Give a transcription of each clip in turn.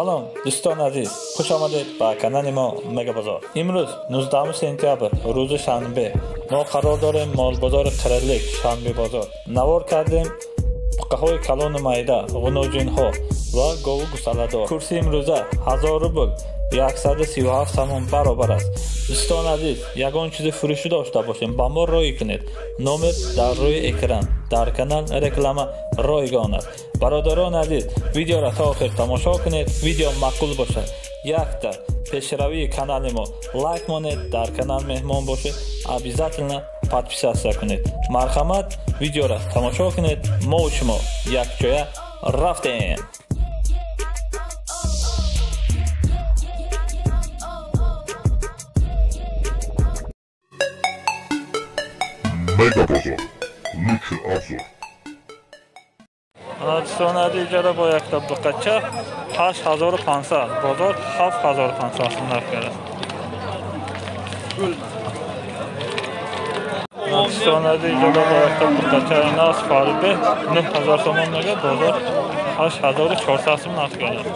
Салом дӯстони азиз, хуш омадед ба канали мо Мегабозор. Имрӯз 19 сентябр, рӯзи шанбе. Мо қарор дорем молбозори Қирилик, шанбебозор. Навор кардем буққаҳои калону майда, ғуноҷинҳо ва гову гусаладор. Курси имрӯза 1000 рубл 137 сомон баробар аст. Дӯстони азиз, ягон чизи фурӯшӣ дошта бошем, ба мо роӣ кунед. Номер дар рӯи экран, дар канал реклама ройгон аст. Бародарони азиз, видеоро то охир тамошо кунед. Видео маъқул бошад, якта пешравии канали мо лайк монед, дар канал меҳмон бошед, обязательно подписаться кунед. Марҳамат, видеоро тамошо кунед. Мо шумо якҷоя рафтем. Мегабозор. Лучший обзор. Дӯстони азиз, иҷора бо якта буқача 8500, бозор 7500 сом нарх кардааст. Дӯстони азиз, иҷора бо якта буқача нас фарбе 9000 сомон мега, бозор 8400 сом нарх кардааст.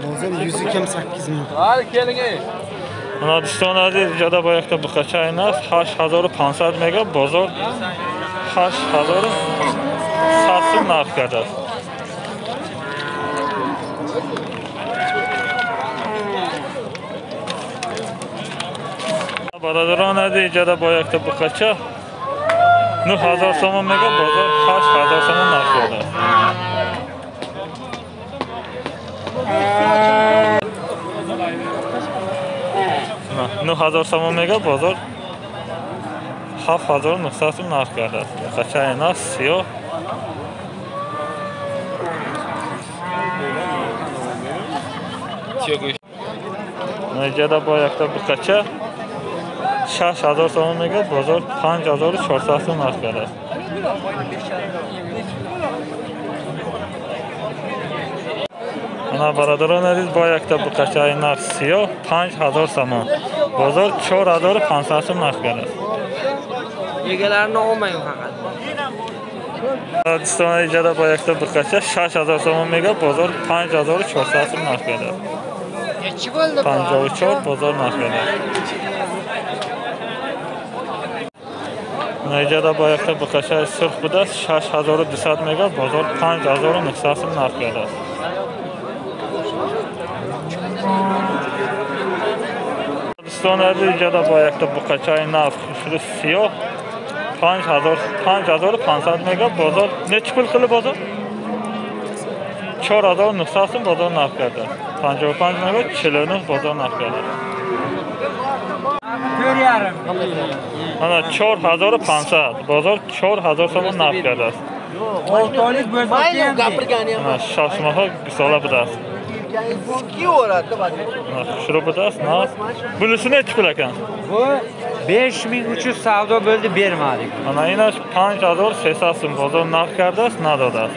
Bozor 100 kam 8 ming. Hali keling ey. Mana дӯстони азиз, иҷода бо якта буқачаи нас 8500 мега, бозор 8100 сом нарх кардааст. Бародарони азиз, иҷода бо якта буқача 9000 сомон мега, бозор 8000 сомон нарх кардааст. 9000 сомон мега, бозор 7900 сом нарх кардааст. Буқачаи нас сиёҳ. Иҷода бо якта буқача 6000 сомон мега, бозор 5400 сом нарх кардааст. Ана бародарони азиз, бо якта буқачаи нарх сиёҳ 5000 сомон, бозор 4500 сом нарх кардааст. Egalarini olmang faqat. Дӯстони иҷода бо якта буқача 6000 сомон мега, бозор 5400 сом нарх кардааст. 54 бозор нарх кардааст. Иҷода бо якта буқачаи сурх будааст 6200 мега, бозор 5900 сом нарх кардааст. Дӯстони азиз, иҷода бо якта буқачаи нав хушрӯ сиёҳ 5500 мега, бозор нечи пул қилib бозор 4900 сом бозор нарх кардааст. 55 мега 49 бозор нарх кардааст. Ана 4500, бозор 4000 сомон нарх кардааст. Ана шашмоҳа гусола будааст. Хушрӯ будааст, наз. Bunisi nechi pul ekan? Bu 5300 savdo bo'ldi, bermadik. Ana inаш 5300 сом бозор нарх кардааст, надодааст.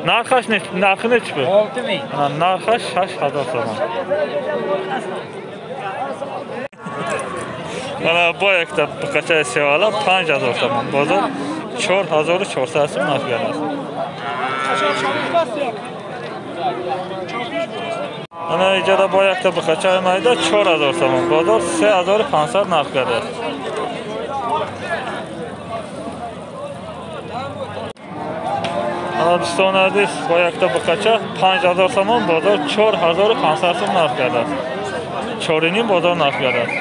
Нархаш nechi, narxi nechi pul? 6000. Ana narxi 6000 сомон. Ana bu yakta buqacha sevala 5000 сомон, бозор 4400 сом нарх кардааст. Ана иҷода бо якта буқачаи майда 4000 сомон, бозор 3500 нарх кардааст. Ана дӯстони азиз, бо якта буқача 5000 сомон, бозор 4500 сом нарх кардааст. 4,5 бозор нарх кардааст.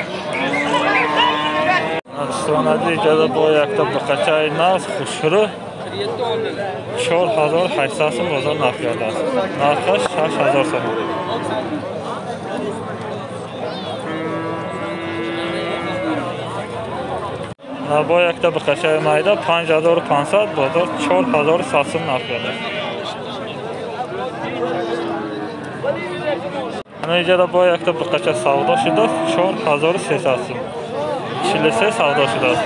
Ана дӯстони азиз, иҷода бо якта буқачаи наз хушрӯ 4800 сом бозор нарх кардааст. Нархаш 6000 сомон. Бо якта буқачаи майда 5500, бозор 4100 сом нарх кардааст. Ана иҷода бо якта буқача савдо шудааст 4300 сом. 43 савдо шудааст.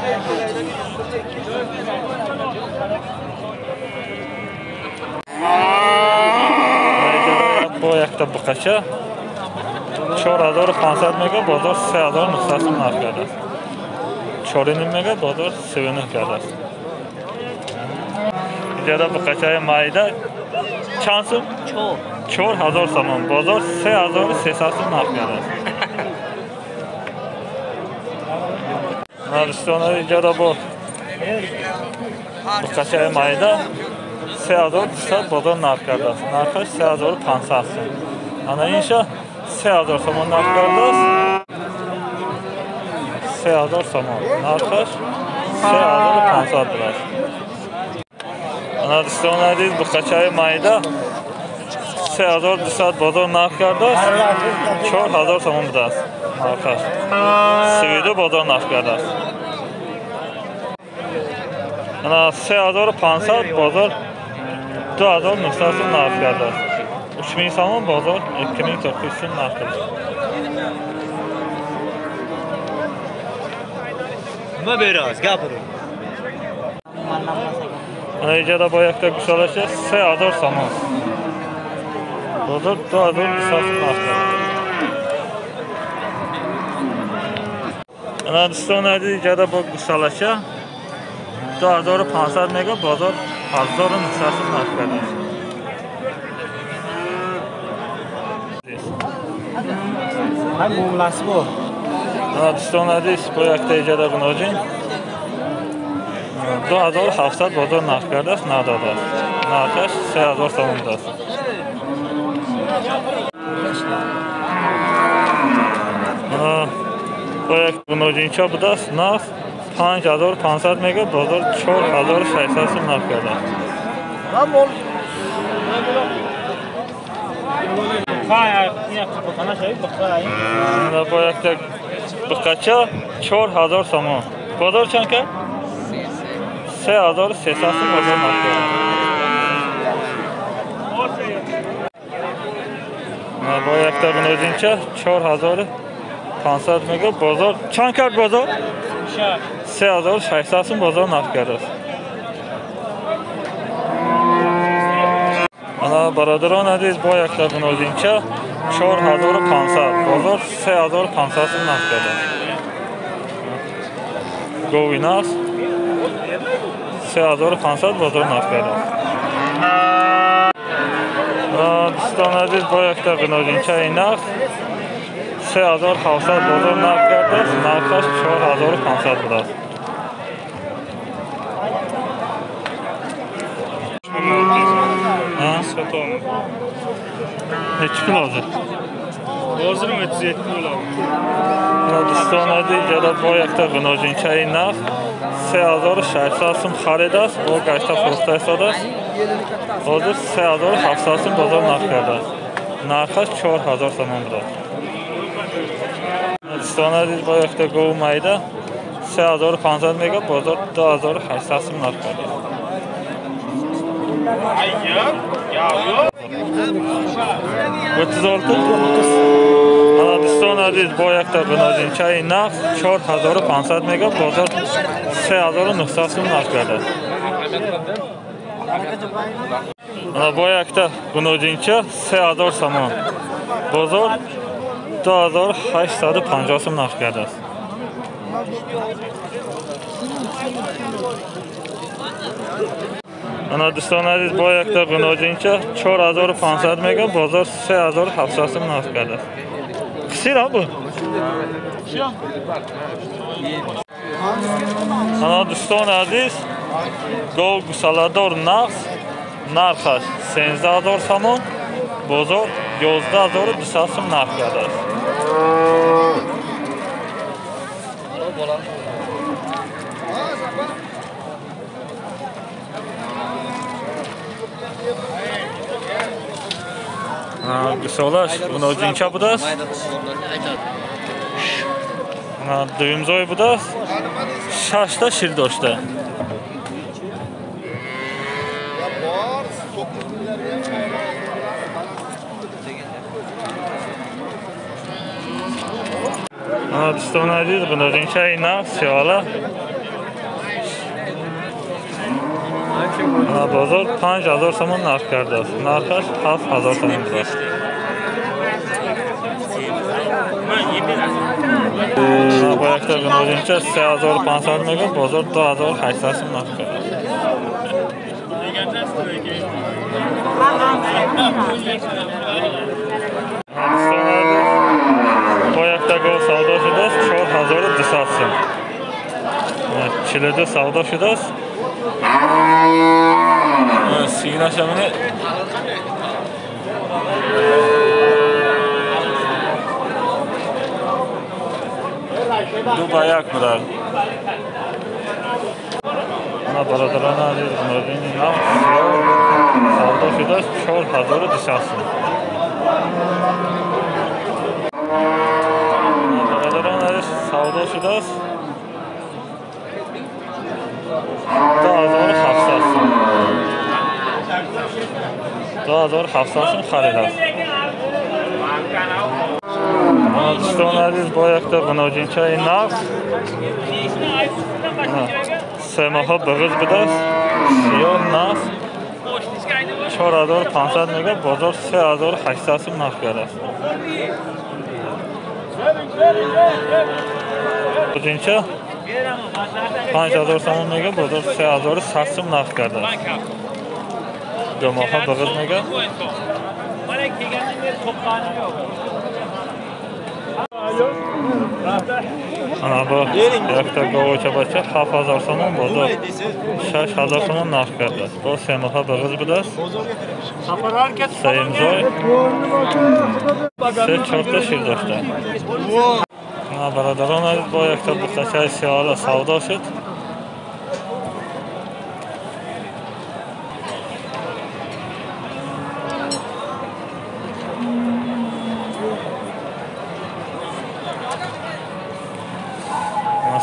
Бо якта буқача 4500 мега, бозор 3900 сом нарх кардааст. 4,5 мега, бозор 3,9 кардааст. Иҷора буқачаи майда чанд сум? 4000 сомон. Бозор 3300 сум нарх кардааст. Дӯстон, иҷора бо буқачаи майда 3200 бозор нарх кардааст. Нархаш 3500 сум. Ана инша 3000 сомон нарх кардааст. 3000 сомон. Нархаш 3500 будааст. Ана дӯстон азиз, буқачаи майда 3200 бозор нарх кардааст. 4000 сомон будааст нархаш. 32 бозор нарх кардааст. Ана 3500 бозор 2900 сум нарх кардааст. 3000 сомон бозор 2900 сум нарх кардааст. Ма бераз, гапиру. Ана иҷора бо якта гӯсолаша 3000 сомон. Бозор 2200 сум нарх кардааст. Ана дӯстон азиз, иҷора бо гӯсолаша 2500 мега, бозор 1900 сум нарх кардааст. Ҳам муомилasi bor. Ана дӯстон азиз, бо якта иҷора гуноҷин 2700 бозор нарх кардааст, надодааст. Нархаш 3000 сомон будааст. Бо як гуноҷинча будааст, нарх 5500 мега, бозор 4600 сум нарх кардааст. Бо якта буқача 4000 сомон. Бозор чанд кард? 3300 сум бозор нарх кардааст. Бо якта гуноҷинча 4500 мега, бозор чанд кард? Бозор 3600 сум бозор нарх кардааст. Ана бародарон азиз, бо якта гуноҷинча 4500, бозор 3500 сум нарх кардааст. Гови нас 3500 бозор нарх кардааст. Дӯстон азиз, бо якта гуноҷинчаи нарх 3700 бозор нарх кардааст. Нархаш 4500 будааст. Neçi pul hozir? Hozir 37 bo'ladi. Дӯстон азиз, иҷора бо якта гуноҷинчаи нарх 3600 сум харидааст, бо гашта фурӯхта истодааст. Ҳозир 3700 сум бозор нарх кардааст. Нархаш 4000 сомон будааст. Дӯстон азиз, бо якта гов майда 3500 мега, бозор 2800 сум нарх кардааст. 36? Ана дӯстон азиз, бо якта гуноҷинчаи нарх 4500 мега, бозор 3900 сум нарх кардааст. Ана бо якта гуноҷинча 3000 сомон, бозор 2850 сум нарх кардааст. Ана дӯстон азиз, бо якта гуноҷинча 4500 мега, бозор 3700 сум нарх кардааст. Қисир бу? Ана дӯстон азиз, гов гусаладор нақс, нархаш 13000 сомон, бозор 11200 сум нарх кардааст. Гусолаш гуноҷинча будааст. Дуюмзой будааст. 6та шир дошта. Дӯстони азиз, гуноҷинчаи нақс сиёла бозор 5000 сомон нарх кардааст. Нархаш 7000 сомон будааст. Бо якта гуноҷинча 3500 мега, бозор 2800 сом нарх кардааст. Бо якта гов савдо шудааст 4200 сум. 42 савдо шудааст. Синаша бинед. Ду ба як будад. Ана бародарони азиз, мурдини нав савдо шудааст 4200 сум. Бародарони азиз, савдо шудааст 2700 сум. 2700 сум харид аст. Дӯстони азиз, бо якта ғуноҷинчаи нав се моҳа бағиз будааст, сиёҳ нав 4500 мега, бозор 3800 сум нарх кардааст. Ғуноҷинча 5000 сомон мега, бозор 3100 сум нарх кардааст. Ду моҳа бағиз мега. Ана бо якта говоча бача 7000 сомон, бозор 6000 сомон нарх кардааст. Бо се моҳа бағиз будааст. Сеюмзой се чорта шир дошта. Ана бародарон, бо якта бухтачаи сиёҳала савдо шуд.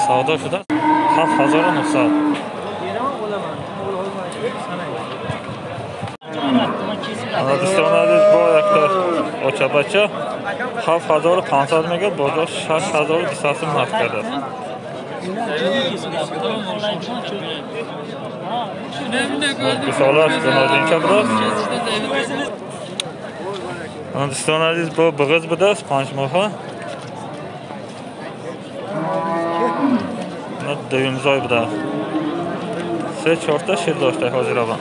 Савдо шуда 7900. Ана дӯстони азиз, бо якта очабача 7500 мега, бозор 6200 сум нарх кардааст. Гусолаш гуножинча будааст. Ана дӯстони азиз, бо бағиз будааст 5 моҳа. Дуюмзой будааст. Се чорта шир дошта ҳозираван.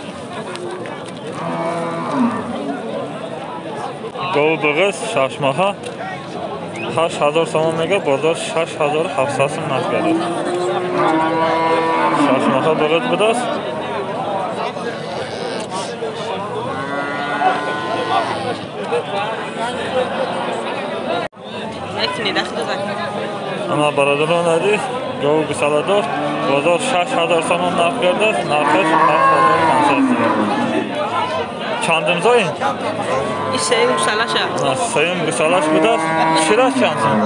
Гову бағиз 6 моҳа 8000 сомон мега, бозор 6700 сум нарх кардааст. 6 моҳа бағиз будааст. Ана бародарони азиз, гову гусаладор бозор 6000 сомон нарх кардааст, нархаш 7500 сом. Чандумзой? Ин сеюм гусалаш аст. Сеюм гусалаш будааст. Шираш чанд сом?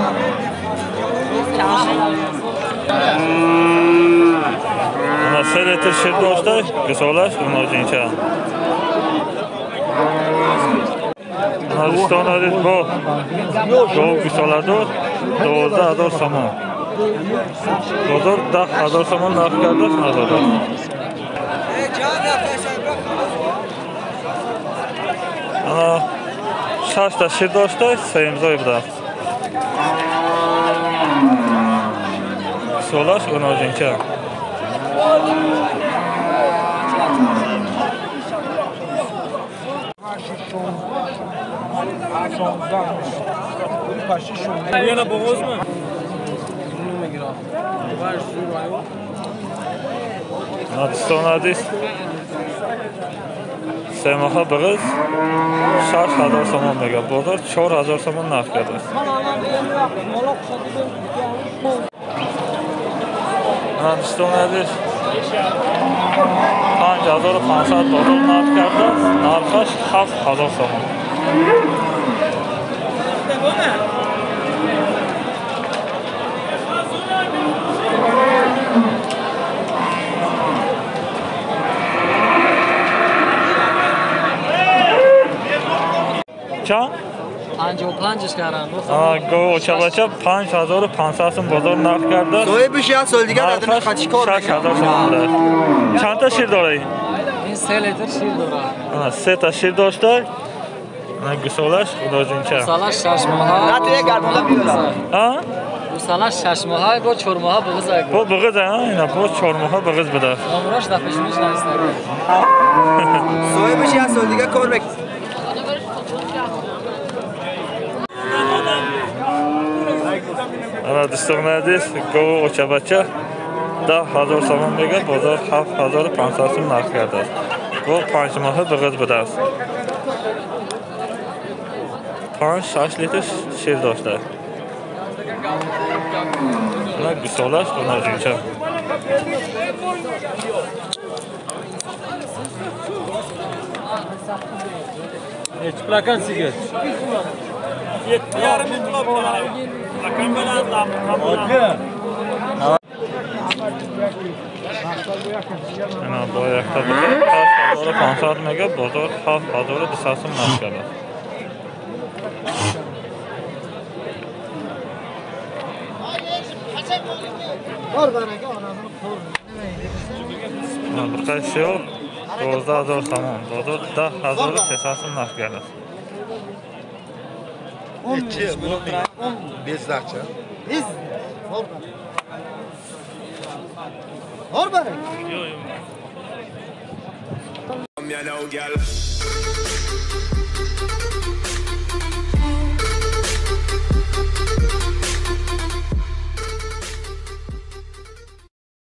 Ана 3 литр шир дошта, гусалаш гуноҷинча. Ана дӯстони азиз, бо гову гусаладор 12000 сомон. Бозор 10000 сомон нарх кардааст, надодааст. Ана шашта шир дошта, сеюмзой будааст. Солаш гуноҷинча. Дӯстони азиз, се моҳа бағиз 6000 сомон мега, бозор 4000 сомон нарх кардааст. Дӯстони азиз, 5500 бозор нарх кардааст, нархаш 7000 сомон. Чанд? 55 кардам. Очабача 5500 сум бозор нарх кардааст. Соҳибаш як сол дигар надонад чӣ кор мекунад. 6000 сом будааст. Чанд та шир дорад? Ин 3 литр шир дорад. 3 та шир дошта. Гусолаш худоҷинча. Гусолаш 6 моҳа. На ту як гармола биёрам. А? گوساله 6 ماهه با 4 ماهه بغض. با بغض اینا با 4 ماهه بغض بوده. نمرش در پیشونیش نویسته. صاحبش یه سال دیگه کار میکنه. انا دوستان عزیز گاو اوچه بچه 10,000 سومان میگه، بازار 7,500 سوم نرخ کرده است. گاو 5 ماهه بغض بوده است. 5-6 لیتر شیر داشته. نه گوسالش و نازیچه. Nechi plakan sigir? 7,5 ming plakan bo'ladi. اینا با یک تا 7,500 میگه، بازار 7,200 سوم نرخ کرده. Bir şey 12,000 сомон, бозор 10,300 сом нарх кард. 2